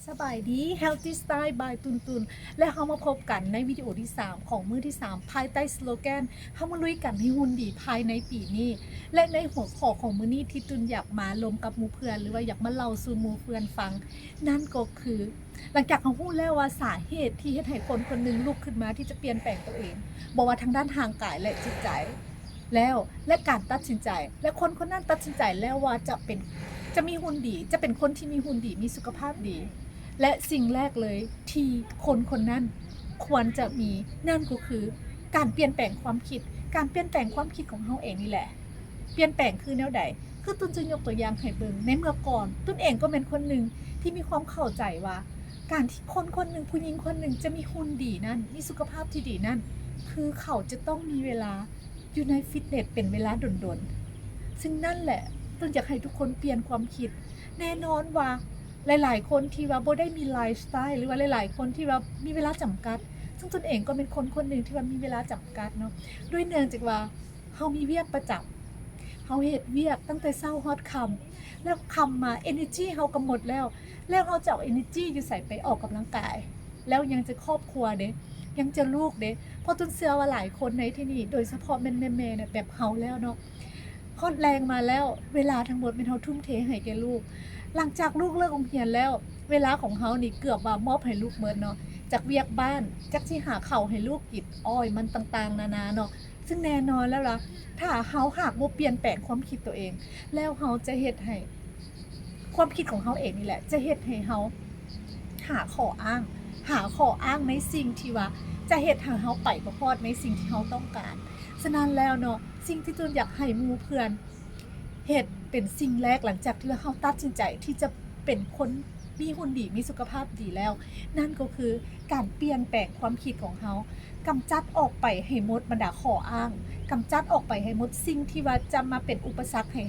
ສະບາຍດີ Healthy Style by ຕຸນຕຸນ ແລະ ເຮົາມາພົບກັນໃນວິດີໂອທີສາມຂອງມື້ທີສາມ ພາຍໃຕ້ສະໂລແກນ ເຮົາມາລຸຍກັນໃຫ້ຫຸ່ນດີພາຍໃນປີນີ້ ແລະ ໃນຫົວຂໍ້ຂອງມື້ນີ້ທີ່ຕຸນຢາກມາລົມກັບໝູ່ເພື່ອນ ຫຼືວ່າຢາກມາເລົ່າສູ່ໝູ່ເພື່ອນຟັງ ນັ້ນກໍຄື ຫຼັງຈາກເຮົາຮູ້ແລ້ວວ່າສາເຫດທີ່ເຮັດໃຫ້ຄົນຄົນໜຶ່ງລຸກຂຶ້ນມາທີ່ຈະປ່ຽນແປງຕົວເອງ ບໍ່ວ່າທາງດ້ານຮ່າງກາຍ ແລະ ຈິດໃຈ ແລ້ວ ແລະ ການຕັດສິນໃຈ ແລະ ຄົນຄົນນັ້ນຕັດສິນໃຈແລ້ວວ່າຈະເປັນ ຈະມີຫຸ່ນດີ ຈະເປັນຄົນທີ່ມີຫຸ່ນດີ ມີສຸຂະພາບດີ ແລະ ສິ່ງແລກເລີຍທີ່ຄົນຄົນນັ້ນຄວນຈະມີ ນັ້ນກໍຄືການປ່ຽນແປງຄວາມຄິດ ການປ່ຽນແປງຄວາມຄິດຂອງເຮົາເອງນີ້ແຫຼະ. ປ່ຽນແປງຄືແນວໃດ? ຄືຕຸນຈະຍົກຕົວຢ່າງໃຫ້ເບິ່ງ ໃນເມື່ອກ່ອນ ຕຸນເອງກໍແມ່ນຄົນໜຶ່ງທີ່ມີຄວາມເຂົ້າໃຈວ່າ ການທີ່ຄົນຄົນໜຶ່ງ ຜູ້ຍິງຄົນໜຶ່ງຈະມີຫຸ່ນດີນັ້ນ ມີສຸຂະພາບທີ່ດີນັ້ນ ຄືເຂົາຈະຕ້ອງມີເວລາຢູ່ໃນຟິດເນັດເປັນເວລາດົນໆ ຊຶ່ງນັ້ນແຫຼະ ຕຸນຢາກໃຫ້ທຸກຄົນປ່ຽນຄວາມຄິດ. ແນ່ນອນວ່າຫຼາຍໆຄົນທີ່ວ່າບໍ່ໄດ້ມີໄລຟ໌ສະໄຕລ໌ ຫຼືວ່າຫຼາຍໆຄົນທີ່ວ່າມີເວລາຈຳກັດ ຊຶ່ງຕົນເອງກໍເປັນຄົນຄົນໜຶ່ງທີ່ວ່າມີເວລາຈຳກັດເນາະ ດ້ວຍເນື່ອງຈາກວ່າເຮົາມີວຽກປະຈຳ ເຮົາເຮັດວຽກຕັ້ງແຕ່ເຊົ້າຮອດຄ່ຳ ແລ້ວຄ່ຳມາ ເອເນີຈີເຮົາກໍໝົດແລ້ວ ແລ້ວເຮົາຈະເອົາເອເນີຈີຢູ່ໃສໄປອອກກຳລັງກາຍ? ແລ້ວຍັງຈະຄອບຄົວເດ ຍັງຈະລູກເດ ເພາະຕຸນເຊື່ອວ່າຫຼາຍຄົນໃນທີ່ນີ້ ໂດຍສະເພາະແມ່ນແມ່ໆນະ ແບບເຮົາແລ້ວເນາະ ຮອດແລງມາແລ້ວ ເວລາທັງໝົດແມ່ນເຮົາທຸ່ມເທໃຫ້ແກ່ລູກ. ຫຼັງຈາກລູກເລີກໂຮງຮຽນແລ້ວ ເວລາຂອງເຮົານີ້ເກືອບວ່າມອບໃຫ້ລູກໝົດເນາະ ຈັກວຽກບ້ານ ຈັກຊິຫາເຂົ້າໃຫ້ລູກກິນ ອ້ອຍມັນຕ່າງໆນານາເນາະ. ຊຶ່ງແນ່ນອນແລ້ວລະ ຖ້າເຮົາຫາກບໍ່ປ່ຽນແປງຄວາມຄິດຕົວເອງ ແລ້ວເຮົາຈະເຮັດໃຫ້ ຄວາມຄິດຂອງເຮົາເອງນີ້ແຫຼະ ຈະເຮັດໃຫ້ເຮົາຫາຂໍ້ອ້າງ ຫາຂໍ້ອ້າງໃນສິ່ງທີ່ວ່າຈະເຮັດໃຫ້ເຮົາໄປບໍ່ຮອດໃນສິ່ງທີ່ເຮົາຕ້ອງການ. ສະນັ້ນແລ້ວເນາະ ສິ່ງທີ່ຕຸນຢາກໃຫ້ໝູ່ເພື່ອນເຮັດເປັນສິ່ງແລກ ຫຼັງຈາກທີ່ວ່າເຮົາຕັດສິນໃຈທີ່ຈະເປັນຄົນມີຫຸ່ນດີ ມີສຸຂະພາບດີແລ້ວ ນັ້ນກໍຄືການປ່ຽນແປງຄວາມຄິດຂອງເຮົາ ກຳຈັດອອກໄປໃຫ້ໝົດບັນດາຂໍ້ອ້າງ ກຳຈັດອອກໄປໃຫ້ໝົດສິ່ງທີ່ວ່າຈະມາເປັນອຸປະສັກໃຫ້